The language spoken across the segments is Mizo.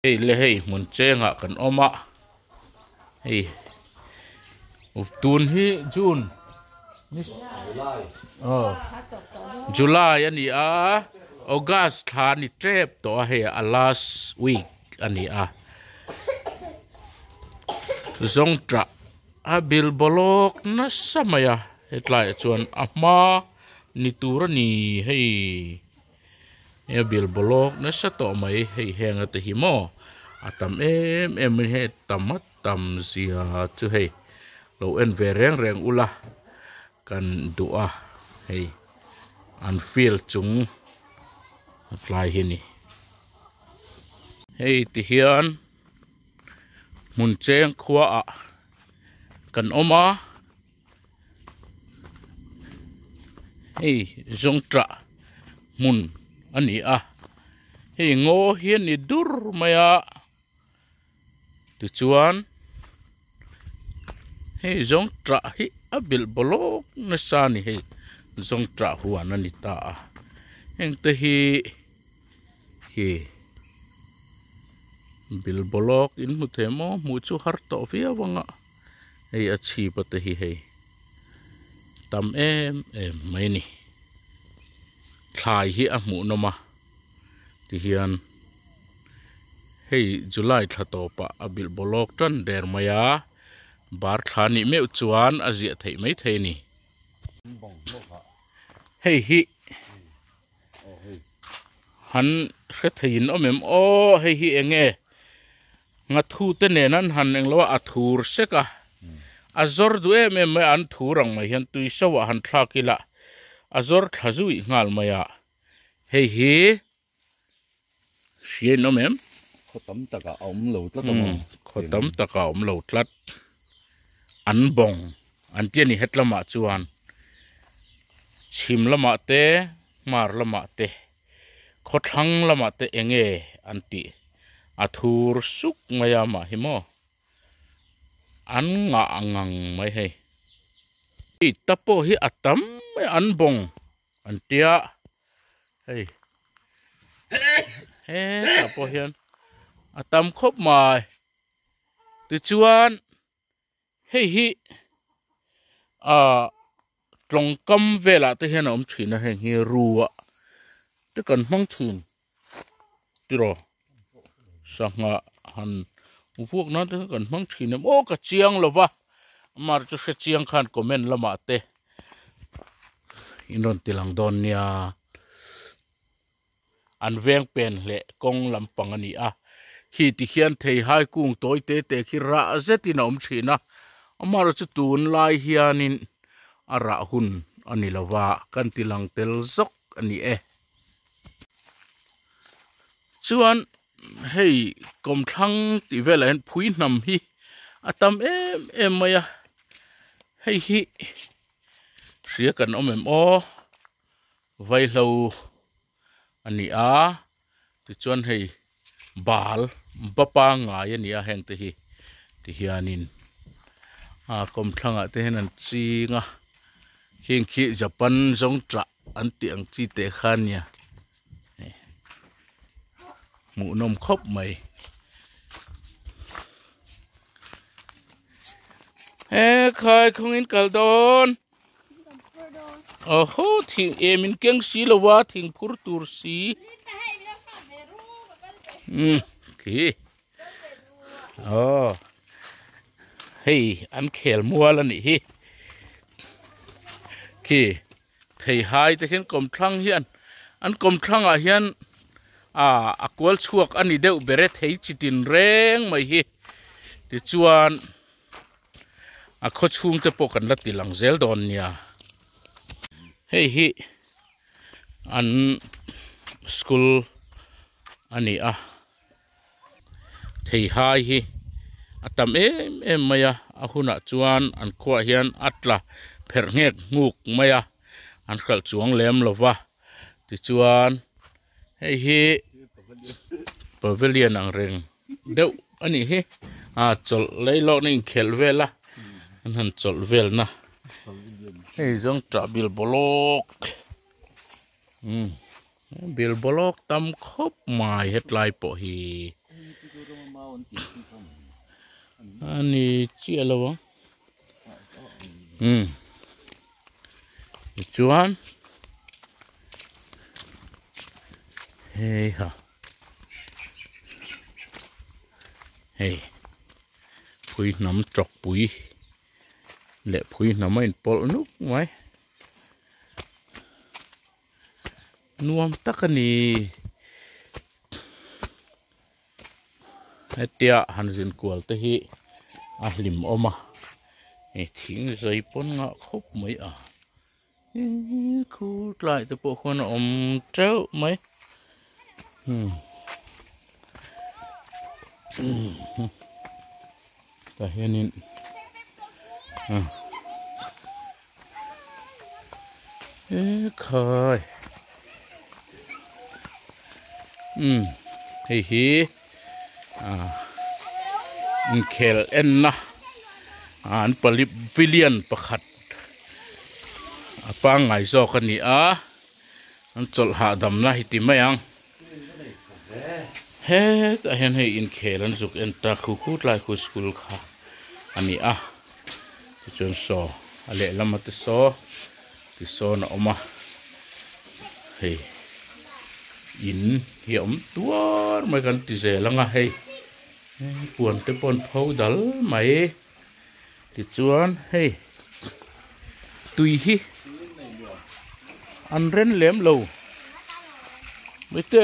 Hei le hei hmun chengah kan awm a hei tun hi june ni aw july a ni a august thla a ni tep tawh a hei a last week a ni a zawngtah a bil bawlawk nasa mai a hetlaiah chuan a hma ni tur a ni hei. He bil bawlawk nasa tawh mai hei heng ate hi maw a tam em em mai hei tam a tam zia chu hei lo en ve reng reng ula kan duh a hei an field chung tlai hi a ni hei ti hian hmun cheng khua ah kan awm a. Hei zawngṭah hmun a ni a hei ngaw hi a ni dur mai a tichuan hei zawngṭah hi a bilh bawlawk nasa a ni hei zawngṭah huan a ni ta a heng te hi khi bil bawlawk in hmu thei maw hmuh chu har tawh viau ang a. Hei a chhip a te hi hei tam em em mai a ni thlai hi a hmuh nawm a tihian hei july thla tawpah a bilh bawlawk tan der mai a bar thla nih meuh chuan a ziah theih mai thei a ni hei hi han hre theiin awm em aw hei hi eng nge. Ngathu te nen an han englo a, a thur sek a, a zawr duh em em mai a, an thur ang mai hian tui so ah han thlak ila a zawr thla zuih nghal mai a, hei hi hria in awm em? Khaw tam takah a awm lo tlat a maw? Khaw tam takah a awm lo tlat, an bawng an ti a ni het lamah chuan chhim lamah te hmar lamah te khawthlang lamah te eng nge an tih? A thur suk mai a mah hi maw an ngah ngang mai hei hei ta pawh hi a tam mai an bawng an tia hei hetah pawh hian a tam khawp mai tichuan hei hi ah tawngkam velah te hian a awm thin a heng hi ruah te kan hmang thin tiraw sangha han vuak nan te kha kan hmang thin em aw ka chiang lo va amah chu hre chiang khan comment lamah te in rawn ti lang dawn nia. An veng pen hleh kawng lampang a ni a, khi ti hian theihai kung tawi te te khi rah zetin a awm thin a, amaherawh chu tunlai hianin a rah hun a ni lo va, kan ti lang tel zawk a ni e. Chuan hei kawmthlang tih velah hian phui hnam hi a tam em em mai a, hei hi hria kan awm em aw. Vaihlo a ni a tichuan hei bal ba pangngai a ni a heng te hi tihianin a kawmthlangah te hian an ching a khing khi japan zawng tah an tih ang chi teh kha a nia hmuhnawm khawp mai he khai khawngin kal dawn. Aw thing em in keng si lo a thing phur tur si umm khi aw hei an khel mual a nih hi khi theihai te hian kawmthlang hian an kawmthlang ah hian ah a kual chhuak a ni deuh ber e thei chi tin reng mai hi tichuan. A khaw chhung te pawh kan la ti lang zel dawn nia hei hi an school a ni a theihai hi a tam em em mai a a hunah chuan an khuaah hian a tla pherh nghek nghuk mai a an hralh chuang lem lo va tichuan hei hi pavilion ang reng. deuh a nih hi a chawlh lei lawk na inkhelh vel a an han chawlh vel na hei zawng tah bil bawlawk umm bil bawlawk tam khawp mai hetlai pawh hi. A ni chiah lo ang. Umm. Tichuan hei ha hei phui hnam tawk pui leh phui hnam a inpawlh nuk mai. Nuam tak a ni. Hetia han zin kual te hi a hlim awm a hei thing zai pawn ngah khawp mai a ihh khu tlai te pawh khuan a awm teuh mai umm tah hianin ah ekhai umm hei hi ah inkhel enna an pavilion pakhat a pangngai zawk a ni a an chawlh hahdamna hi ti mai ang hetah hian hei inkhel an zuk en ta khu khu tlai khu school kha a ni a tichuan saw a lehlam a te saw tisawn a awm a hei in hi a awm tuar mai kan ti zel ang a hei puan te pawh an pho dal mai tichuan hei tui hi an ren lem lo mite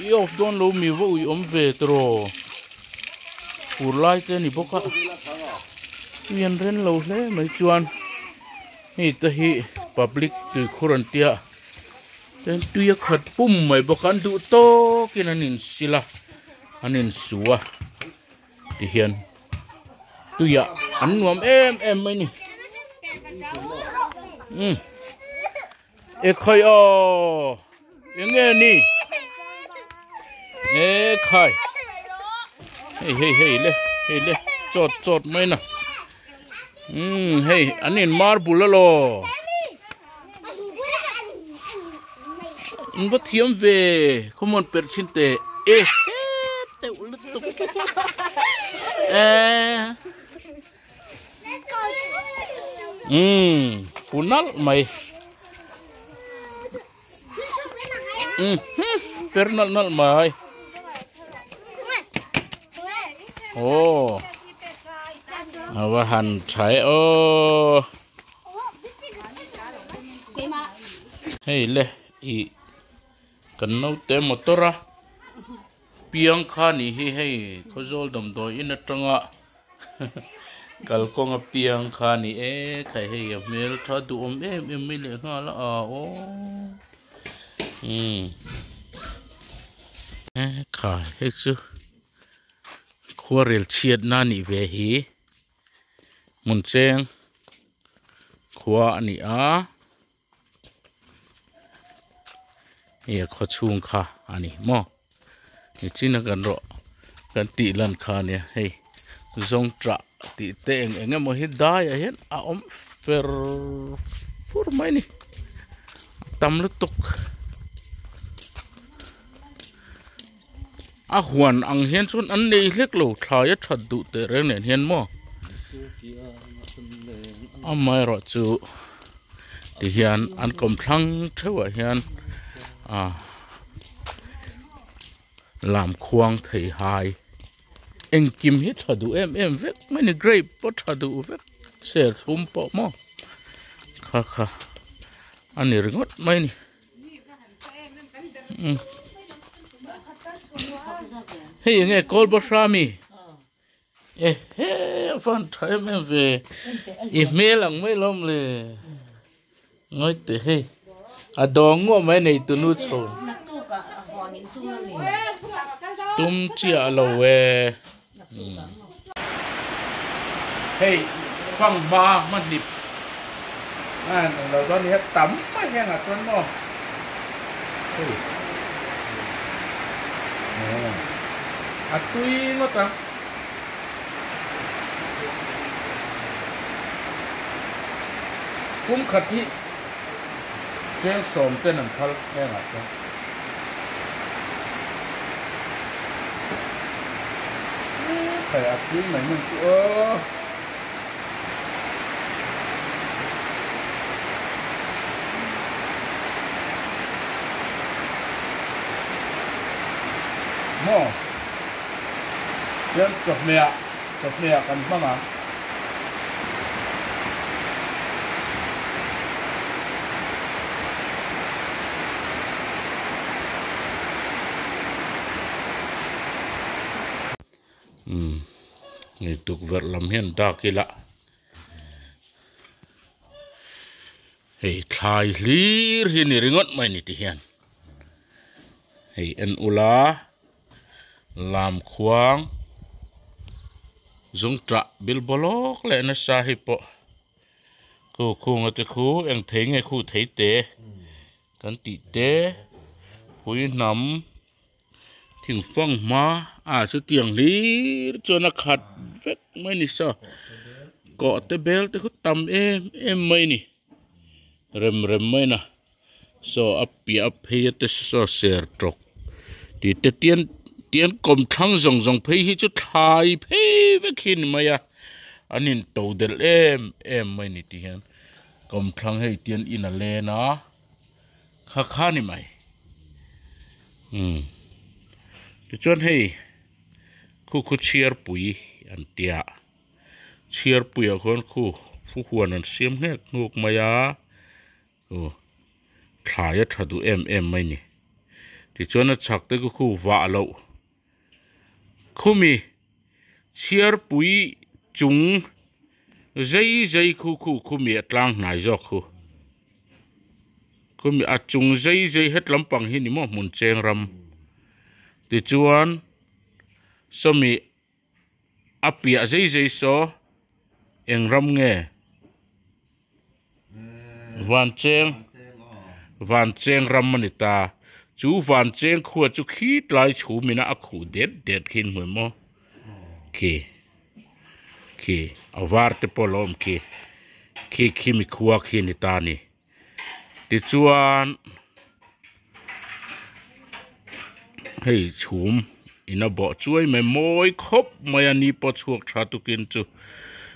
i off dawn lo mi va ui awm ve tiraw fur lai te a ni bawk a tui an ren lo hle mai chuan hei te hi public tuikhur an tia chuan tui a khat pum mai bawk a an duh tawkin an insil a an insu a. Ti hian tuiah an nuam em em mai ni umm ekhai aw eng nge ni ekhai hei hei hei le hei le chawt chawt mai na umm hei an in marble alaw in va thiam ve khawmuan perh thin teh e teuh lutuk e umm fu nalh mai umm per nalh nalh mai aw a va han tha e aw. Hei le ih kan naute motor a piang kha nih hi hei khawzawl damdawi in atanga kalkawng a piang kha a ni e khai hei a hmel tha duhawm em em mai leh nghal a aw umm khai hei chu khuarel chhiatna a nih ve hi. Hmun cheng khua a ni a hei a khaw chhung kha a ni maw nichina kan rawh kan tih lan kha a nia hei zawngṭah tih te eng eng emaw hi daiah hian a awm fer fur mai a ni a tam lutuk. A huan ang hian chuan an nei hlek lo thlai a that duh teh reng nen hian maw amaherawh chu ti hian an kawm thlang theuh ah hian ah lam khuang thei hai engkim hi tha duh em em vek mai a ni grape pawh tha duh vek serthlum pawh maw kha kha a ni ringawt mai a ni. Hei enge kawl bahra mi e he van tha em em ve i hmel ang mai lawm le ngawi teh hei a dawng ngawh mai nei tunu chho tum chiah lo e Hei fanghma hmahnip a han awm lo dawn a ni a tam mai hengah chuan maw hei a tui ngawt ang. Kum khat hi cheng sawm ten an phal hengah chuan. Khai a thil mai hman chu aw. Maw hian chawhmeh ah chawhmeh ah kan hmang ang. Umm hei tukverh lam hian dak ila hei thlai hlir hi ni ringawt mai ni ti hian hei en ula lam khuang zungtah bil bawlawk leh nasa hi pawh khu khunga te khu eng thei nge khu thei te kan tih te pui hnam. Thingfang hma ah chutiang hlir chuan a khat vek mai a ni saw kawh te bel te khu tam em em mai a ni rem rem mai a na saw a piah a phei a te saw ser tawk tih te tian tian kawmthlang zawng zawng phei hi chu thlai phei vek hi a ni mai a an in to delh em em mai a ni ti hian kawmthlang hei tian in a len a. Kha kha ni mai. Umm. Tichuan hei khu khu chhiarpui an tia. Chhiarpuiah khuan khu fu huan an siam nghek nghuk mai a. Aw thlai a tha duh em em mai ni. Tichuan a chhak te khu khu vah loh. Khumi chhiarpui chung zei zei khu khu khumi a tlang hnai zawk khu. Khumi a chung zei zei het lampang hi ni maw hmun cheng ram tichuan sawmi a piah zei zei saw eng ram nge van cheng van cheng ram a ni ta chu van cheng khua chu khi tlai chhum in a khuh det det khi an hmu em aw khi khi a var te pawh a lo awm khi khi khi mikhua khi a ni ta a ni tichuan hei chhum in a bawh chuai mai mawi khawp mai a ni pawh chhuak tha tukin chu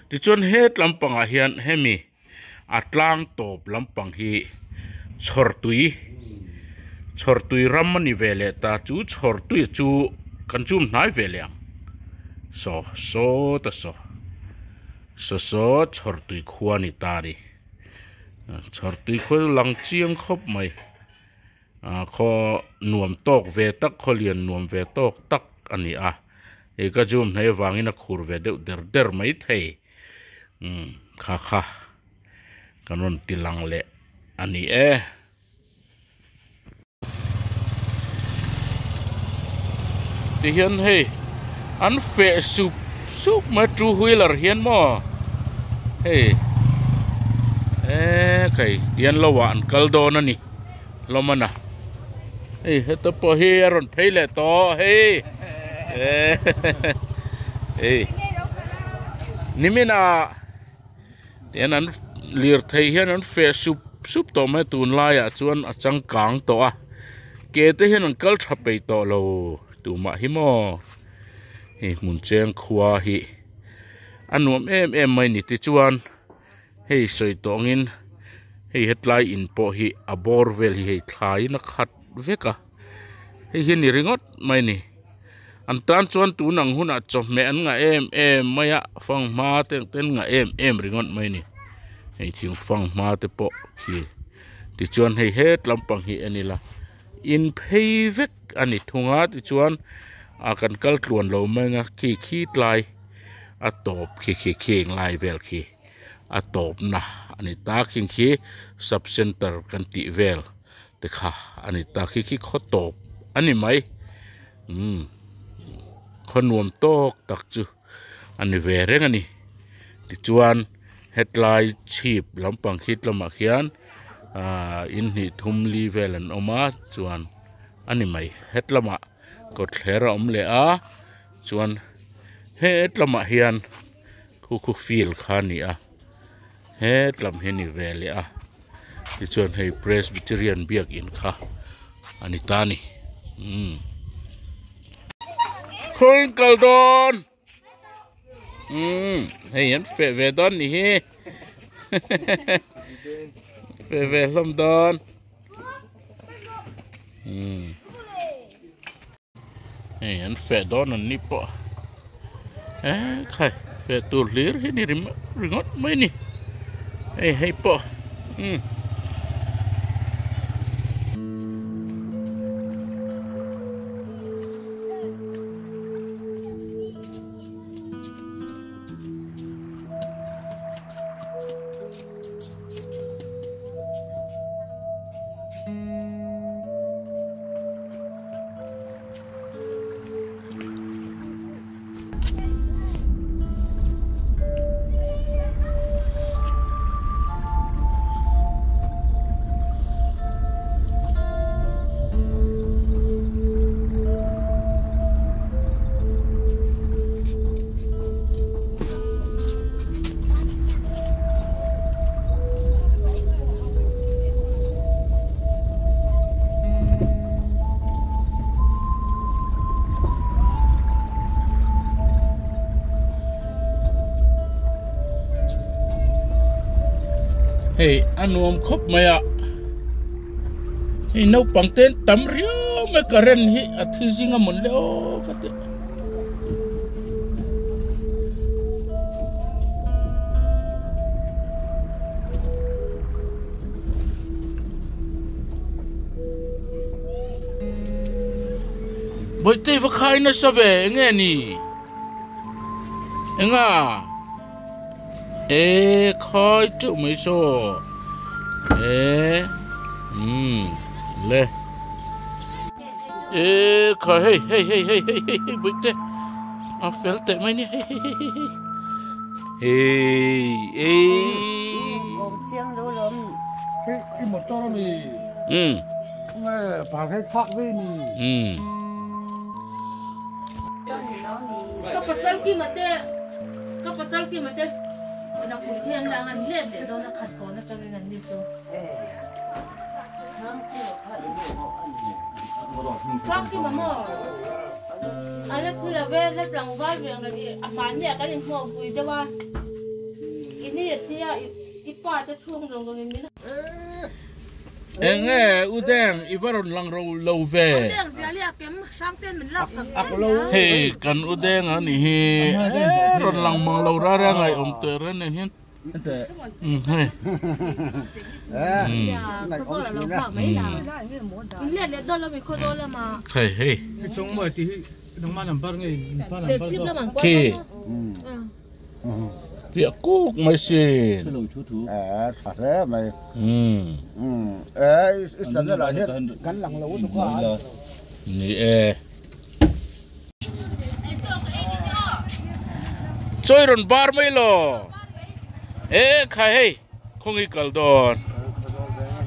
tichuan het lampangah hian hemi a tlang tawp lampang hi chhawr tui chhawr tui ram a ni ve leh ta chu chhawr tui chu kan chum hnai ve leh ang saw saw ta saw saw saw chhawr tui khua a ni ta a ni. Chhawr tui khaw chu lang chiang khawp mai ah khaw nuam tawk ve tak khaw lian nuam ve tawk tak a ni a hei ka zoom hnai avangin a khur ve deuh der der mai thei umm kha kha kan rawn ti lang leh a ni e. Tihian hei an feh sup sup mai two wheeler hian maw hei eee kai tian lo ah an kal dawn a ni hlawm a na hei heta pawh hi a rawn phei leh tawh hei eee hei nimin ah Tihian an lirthei hian an feh sup sup tawh mai a tunlaiah chuan a changkang tawh a ke te hian an kal tha peih tawh lo tumah hi maw hei hmun cheng khua hi a nuam em em mai ni tichuan hei sawi tawh angin hei hetlai in pawh hi a bawr vel hi hei thlaiin a khat vek a hei hi a ni ringawt mai a ni. An tan chuan tun ang hunah chawhmeh an ngah em em mai a fanghma te ang te an ngah em em ringawt mai a ni hei thing fanghma te pawh khi tichuan hei het lampang hi en ila in phei vek a ni thung a tichuan ah kan kal tluan lo mai ang a khi khi tlai a tawp khi khi khing lai vel khi a tawp na a ni ta khing khi sub center kan tih vel. Te kha a ni ta khi khi khaw tawp a ni mai umm khaw nuam tawk tak chu a ni ve reng a ni tichuan hetlai chhip lampang khi lamah khian ahh in hnih thum li vel an awm a chuan a ni mai hetlamah kawtthler a awm leh a chuan hetlamah hian khu khu field kha a ni a. Hetlam hi a ni ve leh a tichuan hei presbyterian biakin kha a ni ta a ni umm khawiin kal dawn. Umm hei an feh ve dawn nih hi feh ve hlawm dawn umm hei an feh dawn an ni pawh eh khai feh tur hlir hi ni ringawt mai ni hei hei pawh umm. Hei a nuam khawp mai a hei naupang te an tam riau mai current hi a thi zing a mawn le aw ka ti. Bawihte va khai nasa ve enge ni enga e khai teuh mai saw e umm le. Ê kha hei hei hei hei hei hei hei bawihte a fel teh mai nia hei hei hei hei hei hei ei Kawm chiang lo lawm. Hei i motor ami. Um. Nge par hei thlak ve ni. Um. Ka pachal ki mate ka pachal ki mate na pui the an lang an let leh dawn a khat kawn atangin an ni chu. Enge u deng i va rawn lang ro lo ve. Hei kan u deng a nih hi rawn lang mang lo rara ngaihawm teh reng nen hian. Hei hei. Khi. Piah kuk mai sin. Ni e. Chawi rawn bar mai lo e kha hei khawngi kal dawn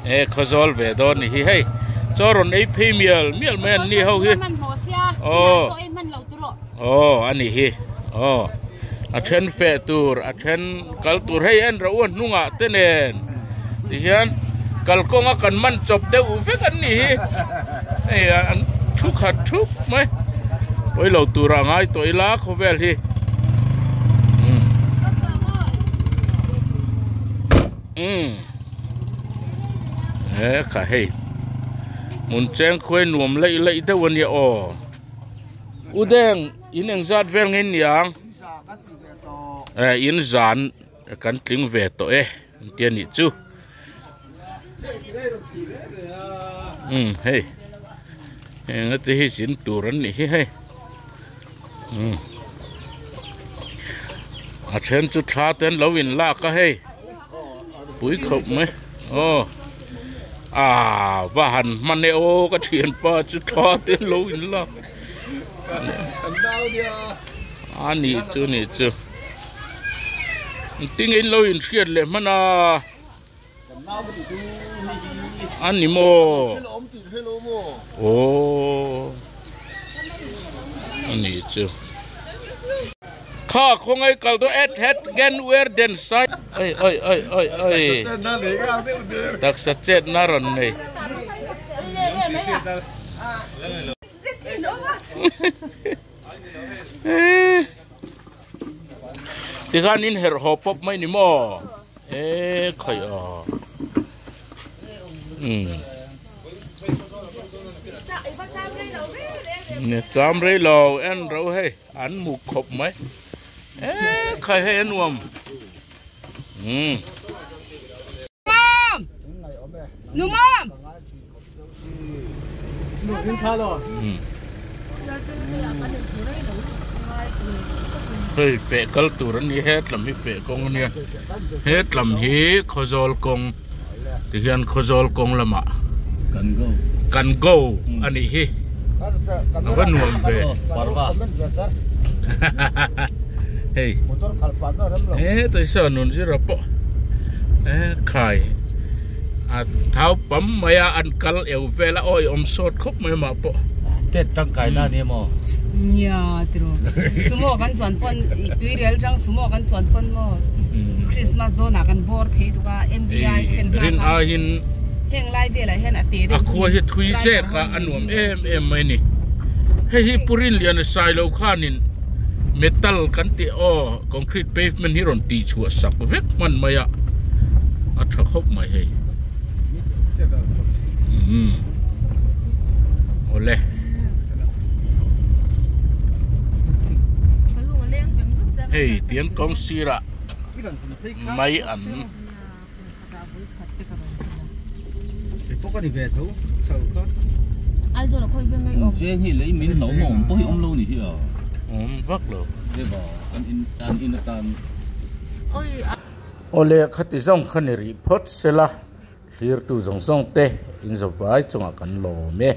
e khawzawl ve dawn ni hi hei chaw rawn ei phei mial mial mai an ni ho hi aw aw a ni hi aw a then feh tur a then kal tur hei en rawh u a hnungah te nen tihian kalkawnga kan man chawp deuh vek an ni hi hei an thu khat thup mai pawi lo tura ngai tawh ila khawvel hi umm he kha hei hmun cheng khuai nuam laih laih deuh ania aw u deng in engzat vel nge niang eh in zan. Kan tling ve tawh e an tia nih chu umm hei heng te hi zin tur an nih hi hei umm a then chu thla te an lo in lak a hei pui khawp mai aw ah va han hman e aw ka thianpa chu thla te an lo in lak a nih chu nih chu. Engtin in lo inhriat leh hman a a ni maw aww a ni chu kha khawngaih kal dawn et het gen wer den sai oi oi oi oi oi taksa chet na rawn nei. Tikhan in herh haw pawp mai ni maw? E khai a. Umm. Ne cham rei lo en ro hei an muk khawp mai. E khai hei a nuam. Umm. Mom! Nu mom! Hei feh kal tur a ni hetlam hi feh kawng a nia hetlam hi khawzawl kawng ti hian khawzawl kawng lamah kan go a nih hi a va nuam ve hei he saw nun zira pawh khai. A thau pam mai a, an kal eu vel a, awi awm sawt khawp mai mah pawh. Tet tangkai na ni maw? Nia tiro. Sumo kan chuan pawn tuirial tang sumo kan chuan pawn maw Christmas dawn ah kan bawr thei tuk a MVI thlen hma khan. Rin aiin heng lai velah hian a te deuh a khua hi thui zek a, a nuam em em mai ni. Hei hi Pu Rinliana Sailo khanin metal kan tih aw concrete pavement hi rawn tih chhuah sak vek hman mai a a tha khawp mai hei umm awle hei tiang kawng sirah mai an Awle khati zawng kha ni rih phawt sela thlirtu zawng zawng te in zawvai chungah kan lawm e.